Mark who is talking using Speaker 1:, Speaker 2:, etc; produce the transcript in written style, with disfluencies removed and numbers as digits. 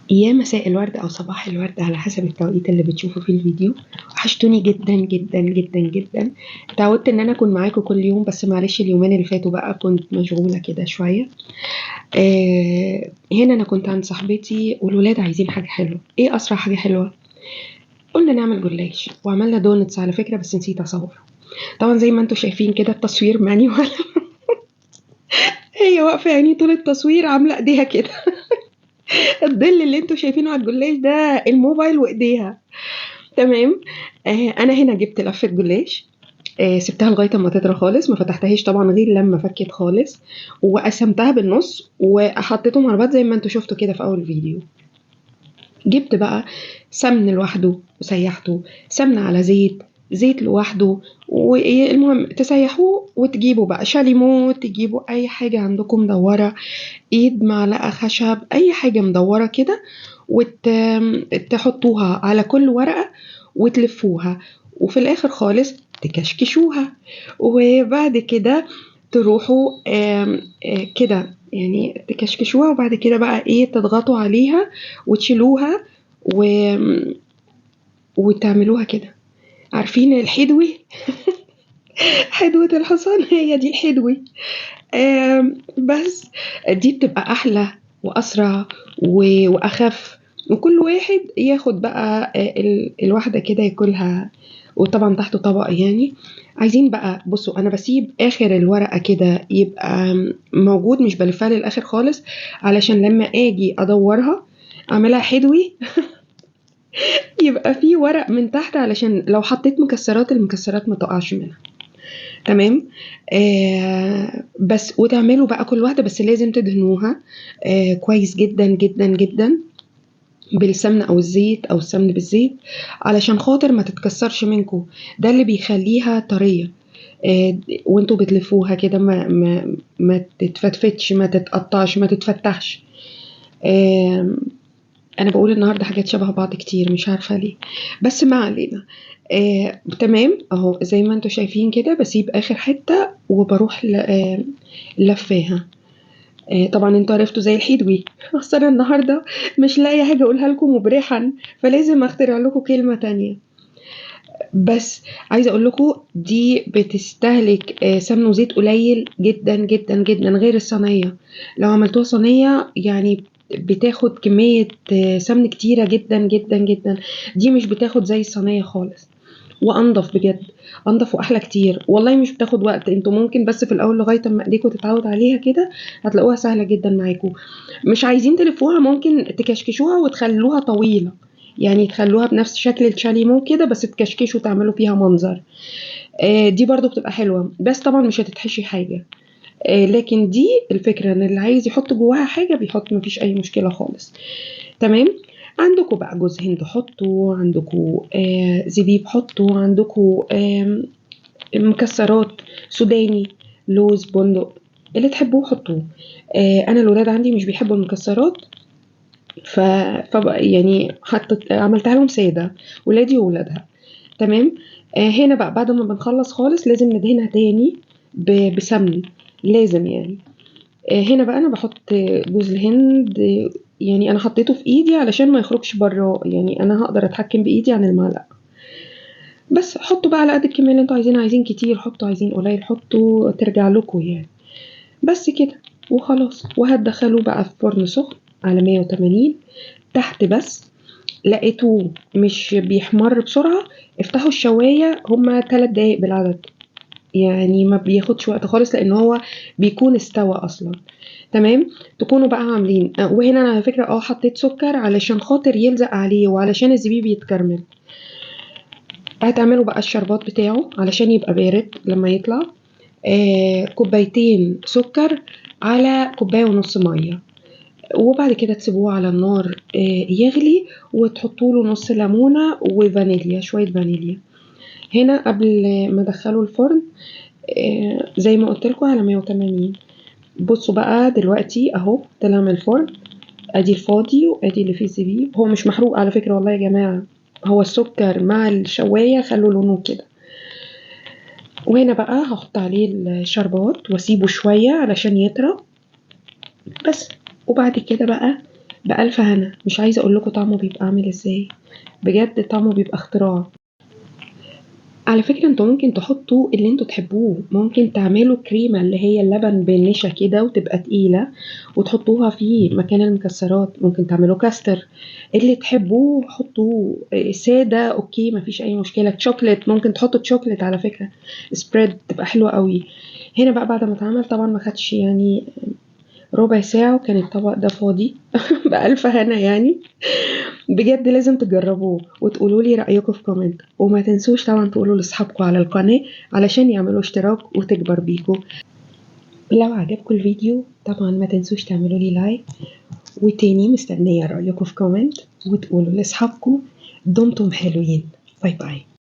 Speaker 1: يا مساء الورد أو صباح الورد على حسب التوقيت اللي بتشوفوا فيه الفيديو. وحشتوني جدا جدا جدا جدا. اتعودت ان انا اكون معاكم كل يوم، بس معلش اليومين اللي فاتوا بقى كنت مشغولة كده شوية. هنا انا كنت عند صاحبتي والولاد عايزين حاجة حلوة. ايه اسرع حاجة حلوة؟ قلنا نعمل جلاش، وعملنا donuts على فكرة، بس نسيت اصور. طبعا زي ما انتم شايفين كده التصوير manual. هي واقفة يعني طول التصوير عاملة ايديها كده. الظل اللي انتوا شايفينه على الجلاش ده الموبايل وايديها. تمام. انا هنا جبت لفه جلاش، سبتها لغاية اما تطرى خالص، ما فتحتهاش طبعا غير لما فكت خالص، وقسمتها بالنص وحطيتهم على بعض زي ما انتوا شفتوا كده في اول فيديو. جبت بقى سمن لوحده وسيحته، سمنه على زيت، زيت لوحده، والمهم تسيحوه وتجيبوا بقى شاليمو، تجيبوا اي حاجة عندكم مدورة، ايد معلقه خشب، اي حاجة مدورة كده، وتحطوها على كل ورقة وتلفوها، وفي الاخر خالص تكشكشوها، وبعد كده تروحوا كده يعني تكشكشوها، وبعد كده بقى ايه تضغطوا عليها وتشيلوها وتعملوها كده. عارفين الحدوي؟ حدوة الحصان هي دي الحدوي. بس دي بتبقى أحلى وأسرع وأخف، وكل واحد ياخد بقى الواحدة كده ياكلها، وطبعا تحته طبق يعني. عايزين بقى بصوا، أنا بسيب آخر الورقة كده يبقى موجود، مش بلفها للآخر خالص، علشان لما أجي أدورها أعملها حدوي يبقى في ورق من تحت، علشان لو حطيت مكسرات المكسرات ما تقعش منها. تمام. بس وتعملوا بقى كل واحدة، بس لازم تدهنوها كويس جدا جدا جدا بالسمنة أو الزيت أو السمن بالزيت، علشان خاطر ما تتكسرش منكم. ده اللي بيخليها طرية. وانتوا بتلفوها كده ما تتفتفتش، ما تتقطعش، ما تتفتحش. انا بقول النهارده حاجات شبه بعض كتير مش عارفه ليه، بس ما علينا. تمام اهو زي ما انتوا شايفين كده، بسيب اخر حتة وبروح لفاها. طبعا انتوا عرفتوا زي الحدوي. اصل انا النهارده مش لاقيه حاجة اقولها لكم مبرحا، فلازم اخترع لكم كلمة تانية. بس عايزه اقول لكم دي بتستهلك سمن وزيت قليل جدا جدا جدا، غير الصينية. لو عملتوها صينية يعني بتاخد كمية سمن كتيرة جدا جدا جدا، دي مش بتاخد زي الصينية خالص، وانضف بجد، انضف واحلى كتير والله. مش بتاخد وقت، انتوا ممكن بس في الاول لغاية اما ايديكم تتعود عليها كده هتلاقوها سهلة جدا معاكم. مش عايزين تلفوها ممكن تكشكشوها وتخلوها طويلة، يعني تخلوها بنفس شكل الشاليمو كده، بس تكشكشوا وتعملوا فيها منظر. دي برضو بتبقى حلوة، بس طبعا مش هتتحشي حاجة. لكن دي الفكرة ان اللي عايز يحط جواها حاجة بيحط، مفيش اي مشكلة خالص. تمام. عندكم بقى جوز هند حطوا، عندكم زبيب حطوا، عندكم مكسرات سوداني، لوز، بندق، اللي تحبوه حطوه. انا الولاد عندي مش بيحبوا المكسرات، يعني حطت عملتها لهم ساده، ولادي وولادها. تمام. هنا بقى بعد ما بنخلص خالص لازم ندهنها تاني بسمن، لازم يعني. هنا بقى انا بحط جوز الهند، يعني انا حطيته في ايدي علشان ما يخرجش بره، يعني انا هقدر اتحكم بايدي عن المعلقة. بس حطوا بقى على قد الكمية اللي انتوا عايزينها، عايزين كتير حطوا، عايزين قليل حطوا، ترجع لكم يعني. بس كده وخلاص. وهتدخلوه بقى في فرن سخن على 180 تحت بس. لقيتوه مش بيحمر بسرعة افتحوا الشوايه، هما 3 دقايق بالعدد، يعني ما بياخدش وقت خالص لان هو بيكون استوى اصلا. تمام. تكونوا بقى عاملين. وهنا انا على فكرة حطيت سكر علشان خاطر يلزق عليه وعلشان الزبيب يتكرمل. هتعملوا بقى الشربات بتاعه علشان يبقى بارد لما يطلع. كوبايتين سكر على كوباية ونص مية، وبعد كده تسيبوه على النار يغلي، وتحطوا له نص ليمونه وفانيليا، شوية فانيليا. هنا قبل ما ادخله الفرن زي ما قلت لكم على 180. بصوا بقى دلوقتي اهو طلع من الفرن، ادي الفاضي وادي اللي فيه زبيب. هو مش محروق على فكرة والله يا جماعة، هو السكر مع الشوايه خلوا لونه كده. وهنا بقى هحط عليه الشربات واسيبه شوية علشان يطرى بس. وبعد كده بقى بألف هنا. مش عايزة اقول لكم طعمه بيبقى عامل ازاي، بجد طعمه بيبقى اختراع. على فكرة انتوا ممكن تحطوا اللي انتوا تحبوه، ممكن تعملوا كريمة اللي هي اللبن بالنشا كده وتبقى تقيلة وتحطوها في مكان المكسرات، ممكن تعملوا كاستر، اللي تحبوه حطوه سادة، okay مفيش اي مشكلة. تشوكلت ممكن تحطوا تشوكلت على فكرة، spread تبقى حلوة قوي. هنا بقى بعد ما اتعمل طبعا ما خدش يعني ربع ساعة وكان الطبق ده فاضي بألف هنا يعني. بجد لازم تجربوه وتقولوا لي رأيكم في comment، وما تنسوش طبعا تقولوا لاصحابكم على القناة علشان يعملوا اشتراك وتكبر بيكم. لو عجبكم الفيديو طبعا ما تنسوش تعملوا لي like، وتاني مستنية رأيكم في comment وتقولوا لاصحابكم. دمتم حلوين، bye bye.